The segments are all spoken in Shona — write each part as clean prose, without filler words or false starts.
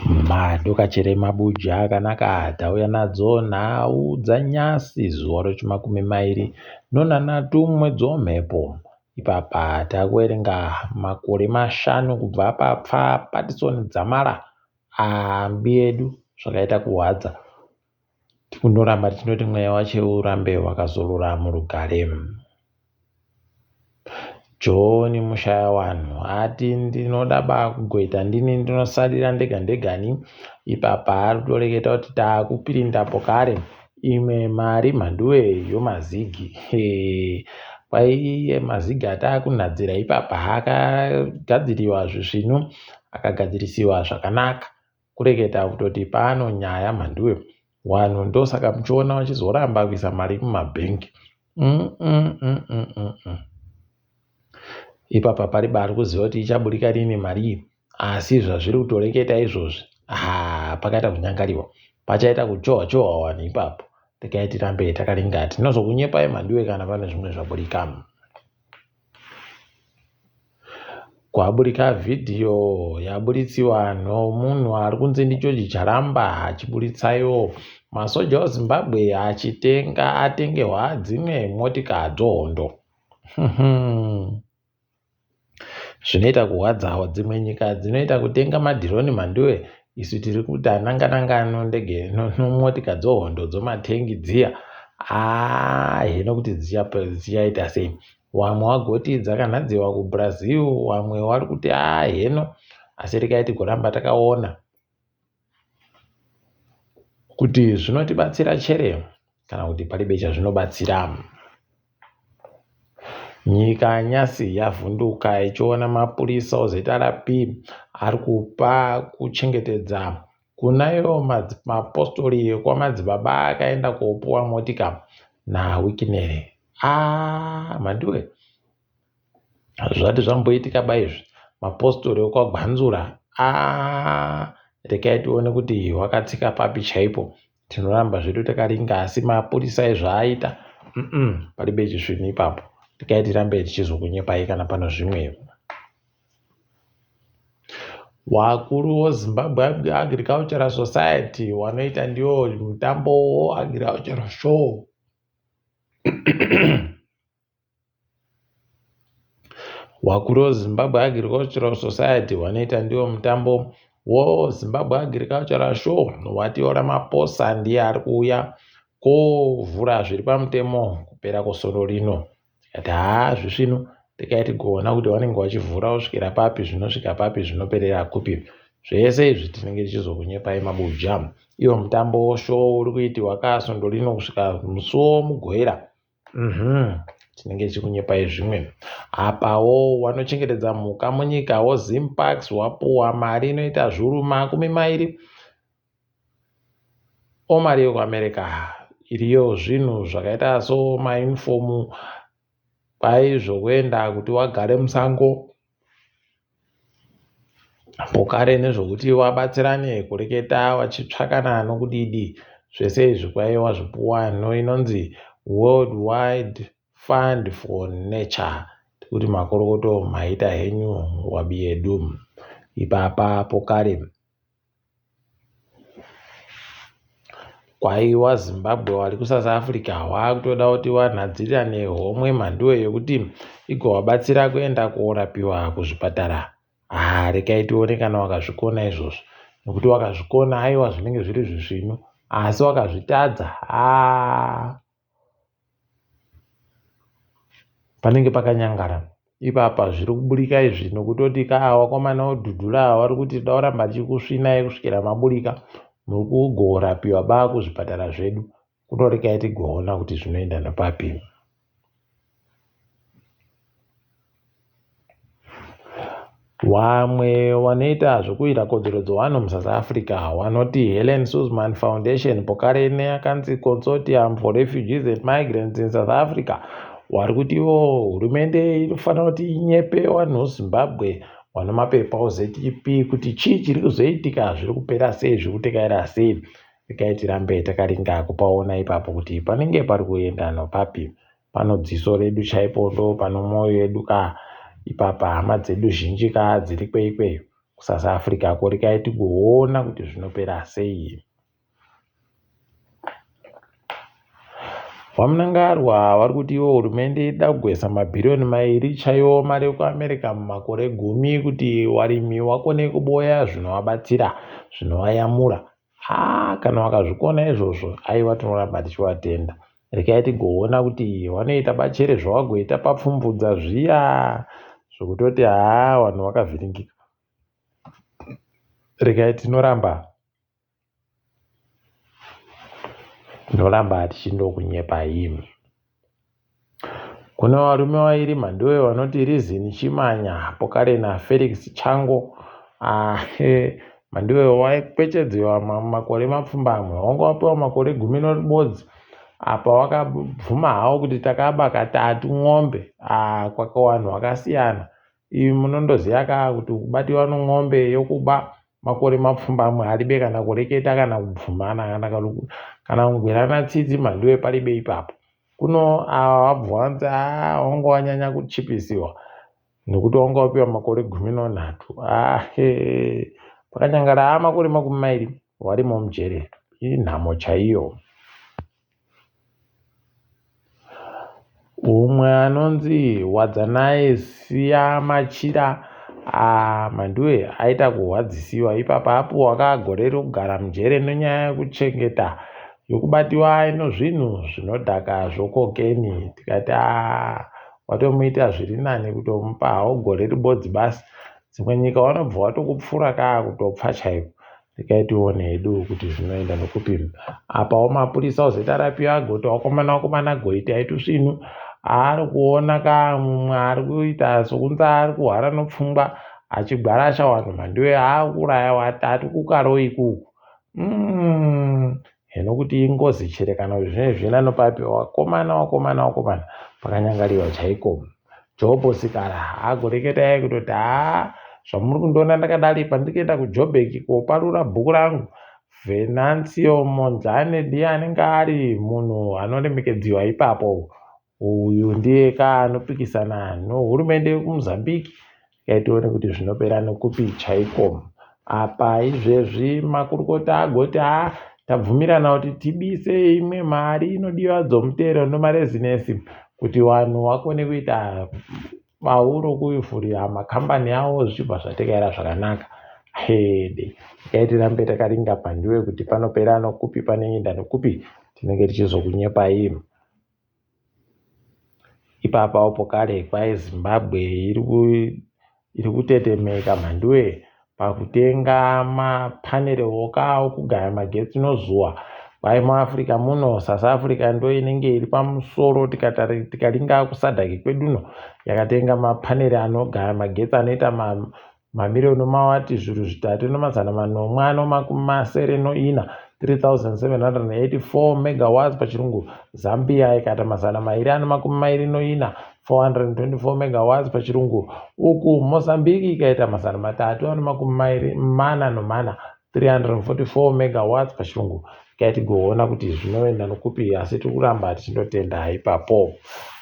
Madokachere mabuja akanaka tauya nadzo nhau dzanyasi zuva rechimakumi mairi nonhanhatu mwedzi womhepo. Ipapa takuverenga makore mashanu kubva papfa Patison Dzamara ambi edu zvakaita kuhwadza. Tinoramba tichinoti mweya wache urambe wakazorora murugare. John Mushayavanhu ati ndinoda ba kugoita ndini ndinosarira ndega ndegani ipapa ari kutoreketa kuti takupirinda pokare imwe mari mhanduwe yomazigi kwaiye mazigi atakunhadzira ipapa akagadziriwa zvisvinu akagadzirisiwa zvakanaka kureketa kutoti pano nyaya mhanduwe Wanhu ndosaka muchiona vachizoramba kuisa mari mumabhengi. Mm, mm, mm, mm, mm, mm. Ipapa pari bari kuziva kuti ichaburika rini mari iyi asi zvazviri kutoreketa izvozvi ha pakaita kunyangariwa pachaita kuchohwa chohwa wanhu ipapo regai tirambe takaringa tinozokunyepai mhanduwe kana pane zvimwe zvaburika Kwaburika vhidhiyo yaburitsiwa nomunhu ari kunzi ndiGeorge Charamba achiburitsaiwo masoja eZimbabwe achitenga atengerwa dzimwe motika dzohondo. Zvinoita kuhwadza dzimwe nyika dzinoita kutenga madhironi mhanduwe isu tiri kuti anangananga nondege nomotika dzohondo dzomatengi dziya haa hino kuti dzichaita sei Wamwe wagoti dzakanhadziwa kuBrazil, wamwe wari kuti haa heno, asi regai tigoramba takaona kuti zvinotibatsira chere kana kuti paribe chazvinobatsira. Nyika nyasi yavhunduka ichiona mapurisa oZRP ari kupa kuchengetedza kuna iwo mapostori ekwamadzibaba akaenda kopuwa motika naWicknell. Ah, mhanduwe zvati zvamboitika ba izvi mapostori ekwagwanzura ah, regai tione kuti wakatsika papi chaipo tinoramba zvedu takaringa asi mapurisa ezvaaita mm -mm, paribe chisvinu ipapo regai tirambe tichizokunyepai kana pano zvimwe Wakuru weZimbabwe Agricultural Society wanoita ndiwo mutambo weAgricultural Show. Wakuru weZimbabwe Agricultural Society wanoita ndiwo mutambo weZimbabwe Agricultural Show wati Ramaphosa ndiye ari kuuya kovhura zviri pamutemo kupera kwesvondo rino. Tikati haa zvisvinu regai tigoona kuti vanenge vachivhura kusvikira papi zvinosvika papi zvinoperera kupi. Zvese izvi tinenge tichizokunyepai mabuja. Iwo mutambo show uri kuitiwa ka svondo rino kusvika musi womugoera. Mhm. Tinenge tichikunyepai zvimwe. Apawo wanochengetedza mhuka munyika woZimparks wapuwa mari inoita zviuru 20 omari yekuAmerica iriyo zvinhu zvakaita somayunifomu kwai zvokuenda kuti wagare musango pokare nezvokuti wabatsirane kureketa wachitsvakana nokudidi zvese izvi kwai wazvipuwa noinonzi World Wide Fund for Nature tikuti makorokoto maita henyu wabiyedu ipapa pokare Kwaiwa Zimbabwe wari kuSouth Africa wakutoda kuti wanhadzirirane homwe mhanduwe yekuti igovabatsira kuenda korapiwa kuzvipatara. Haa regai tione kana wakazvikona izvozvo nekuti wakazvikona aiwa zvinenge zviri zvisvinu asi wakazvitadza haa Panenge pakanyangara ipapa zviri kuburika izvi nokutoti ka vakomana vodhudhula ava vari kuti toda kuramba tichikusvinai kusvikira maburika muri kugorapiwa ba kuzvipatara zvedu kunorekai tigoona kuti zvinoenda nepapi. Vamwe vanoita zvekuita kodzero dzevanhu muSouth Africa vanoti Helen Suzman Foundation pokare neyakanzi Consortium for Refugees and Migrants in South Africa vari kuti ivo hurumende inofanira kuti inyepe vanhu veZimbabwe vane mapepa oZEP kuti chii chiri kuzoitika zviri kupera sei zviri kutekaira sei regai tirambe takaringa kupaona ipapo kuti panenge pari kuenda nopapi Pano dziso redu chaipo ndo pano mwoyo yedu ka ipapa hama dzedu zhinji ka dziri kweikweyo. kuSouth Africa ko rekai tigoona kuti zvinopera sei. VaMnangarwa vari kuti ivo hurumende ida kugwesa mabhiriyoni mairi chaiwo mari yekuAmerica mumakore gumi kuti varimi vakone kuboya zvinovabatsira zvinovayamura. Haa kana vakazvikona izvozvo aiwa tinoramba tichivatenda. Regai tigoona kuti vanoita bachere zvavagoita papfumvudza zviya zvekutoti haa vanhu vakavhiringika. Regai tinoramba tinoramba tichindokunyepai. Kune varume vairi mhanduwe vanoti Reason Chimanya pokare naFelix Chango. Ah, mhanduwe waikwechedzewa makore mapfumbamwe wanga wapiwa makore gumi neribodzi apa wakabvuma hawo kuti takaba katatu n'ombe ah, kwakawanhu wakasiyana Imi munondoziva ka kuti kubatiwa non'ombe yokuba makore mapfumbamwe haribe kana kureketa kana kubvumana kana kana kungwirana tsitsi mhanduwe paribe ipapo. Kuno ava vabva vanzi haa wanga wanyanya kuchipisiwa nekuti wanga wapiwa makore gumi nonhatu ah, pakanyangara haa makore 20 warimo mujere inhamo chaiyo. Umwe anonzi Wadzanai Siyamachira ah, Manduwe aita kurwadzisiwa ipapa apuwa ka gore rekugara mujere nenyaya yekuchengeta yokubatiwa ino zvinhu zvinodhaka zvokokeni tikati ah, watomuita zviri nani kutomupa hawo gore ribodzi basi dzimwe nyika wanobva watokupfura ka kutopfa chaiko Regai tione hedu kuti zvinoenda nokupi. Apawo mapurisa oZRP agoti wakomana wakomana goitai tusvinu. Ari kuona ka mumwe ari kuita sokunzi ari kuhwara nopfungwa achigwarasha vanhu mhanduwe akuuraya watatu kukaroi ikuku. Mm, heno kuti ingozi chere kana kuti zvinenge zvichienda nopapi wakomana wakomana wakomana pakanyangariwa chaiko. Jobho Sikhala agoreketa iye kutoti haa zvamuri kundiona ndakadari pandiri kuenda kuJoburg koparura bhuku rangu Venancio Mondlane ndiye anenge ari munhu anoremekedziwa ipapo uyu ndiye ka anopikisana nohurumende yekuMozambique Regai tione kuti zvinopera nekupi chaiko. Apa izvezvi makurukota agoti haa tabvumirana kuti tibise imwe mari inodiwa dzomutero nomarezinesi kuti vanhu vakone kuita bawu rokuvhurira makambani avo zvichibva zvatekaira zvakanaka. Hede, regai tirambe takaringa pandiwe kuti panopera nokupi panoenda nokupi tinenge tichizokunyepai. Ipapawo pokare kwai Zimbabwe iri kutetemeka mhanduwe pakutenga mapanel oka okugaya magetsi nozuva. Kwai muAfrica muno South Africa ndoinenge iri pamusoro tikaringa kuSADC kweduno yakatenga mapanel anogaya magetsi anoita Mamiriyoni omawati zviuru zvitatu namazana manomwe ano makumi masere noina, 3,784 megawatts pachirungu, Zambia ikaita mazana mairi ano makumi mairi noina, 424 megawatts pachirungu, uku Mozambique ikaita mazana matatu ano makumi mairi mana nomana, 344 megawatts pachirungu regai tigoona kuti zvinoenda nokupi asi tiri kuramba tichindotenda ipapo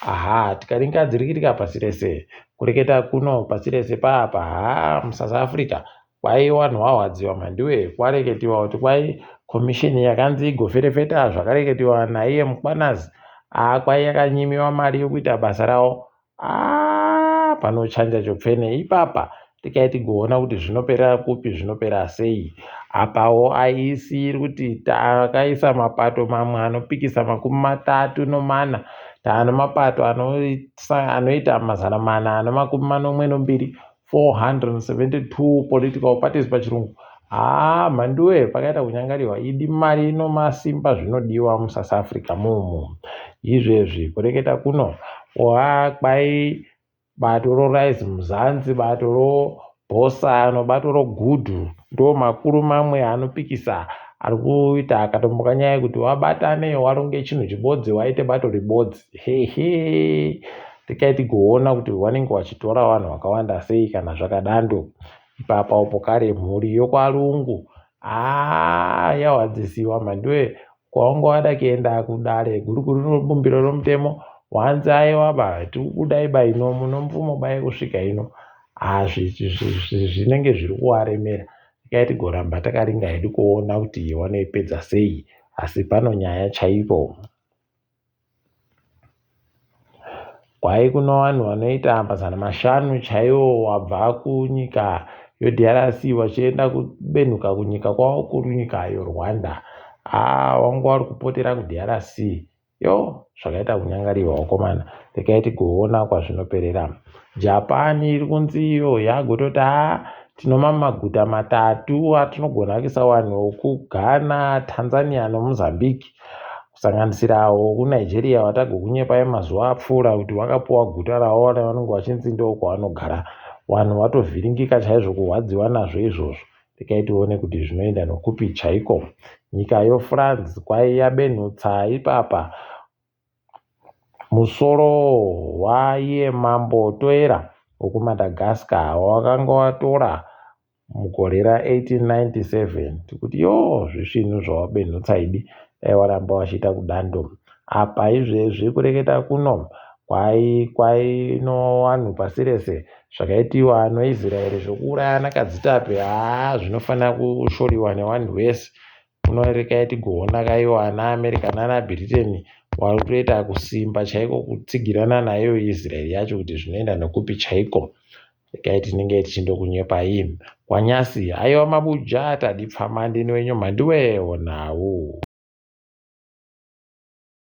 aha tikaringa dzirikitika pasi rese kureketa kuno pasi rese paapa haa musouth africa kwai wanhu wahwadziwa mhandiwe kwareketiwa kuti kwai komishini yakanzi igoferefeta zvakareketiwa naiye mukwanazi haa kwai yakanyimiwa mari yokuita basa ravo Aah panochanja chopfene ipapa tikai tigoona kuti zvinopera kupi zvinopera sei. Apawo IEC iri kuti takaisa mapato mamwe anopikisa 34 taano mapato anoita 472 472 political parties pachirungu haa mhanduwe pakaita kunyangariwa idi mari inomasimba zvinodiwa musouth africa mumu izvezvi kureketa kuno oha kwai bato rorise muzanzi bato robhosa nobato rogudhu ndo makuru mamwe anopikisa ari kuita akatomboka nyaya yekuti wabatane waronge chinhu chibodzi waite bato ribodzi hehe Regai tigoona kuti wanenge wachitora vanhu vakawanda sei kana zvakadando. Ipapa upo kare mhuri yokwaLungu haa yahwadzisiwa mhanduwe kwawanga wada kuenda kudare guru guru robumbiro romutemo wanzi aiwa ba tiri kukudai ba ino muno mvumo ba yekusvika ino. Zvinenge zviri kuvaremera. Regai tigoramba takaringa hedu kuona kuti vanoipedza sei, asi pano nyaya chaipo. Kwai kuno vanhu vanoita 500 chaiwo wabva kunyika yoDRC vachienda kubenhuka kunyika kwavo kunyika yoRwanda. Haa wanga vari kupotera kuDRC. Yo zvakaita kunyangariwa vakomana. Regai tigoona kwazvinoperera. Japan iri kunzi iyo yagototi haa tinoma maguta matatu atinogona kuisa vanhu vekuGhana, Tanzania noMozambique, kusanganisirawo kuNigeria vatagokunyepai mazuva apfuura kuti vakapuwa guta ravo ravanenge vachinzi ndokwavanogara. Vanhu vatovhiringika chaizvo kurwadziwa nazvo izvozvo. Regai tione kuti zvinoenda nokupi chaiko. Nyika yoFrance kwai yabenhutsa ipapa musoro waiye mambo Toera wekuMadagascar wawakanga watora mugore ra1897. Tikuti yo zvisvinu zvawabenhutsa idi, dai waramba wachiita kudando. Apa izvezvi kureketa kuno kwai kwaino vanhu pasi rese zvakaitiwa noIsraeri zvokuuraya nakadzitape, haa zvinofanira kushoriwa nevanhu vese. Kunorekai tigoona kaiwa ana America nana Britain vari kutoita kusimba chaiko kutsigirana nayo Israel yacho kuti zvinoenda nekupi chaiko. Regai tinenge tichindokunyepai. Kwanyasi haiwa mabuja tadipfama ndini wenyu mhandiwe nhau.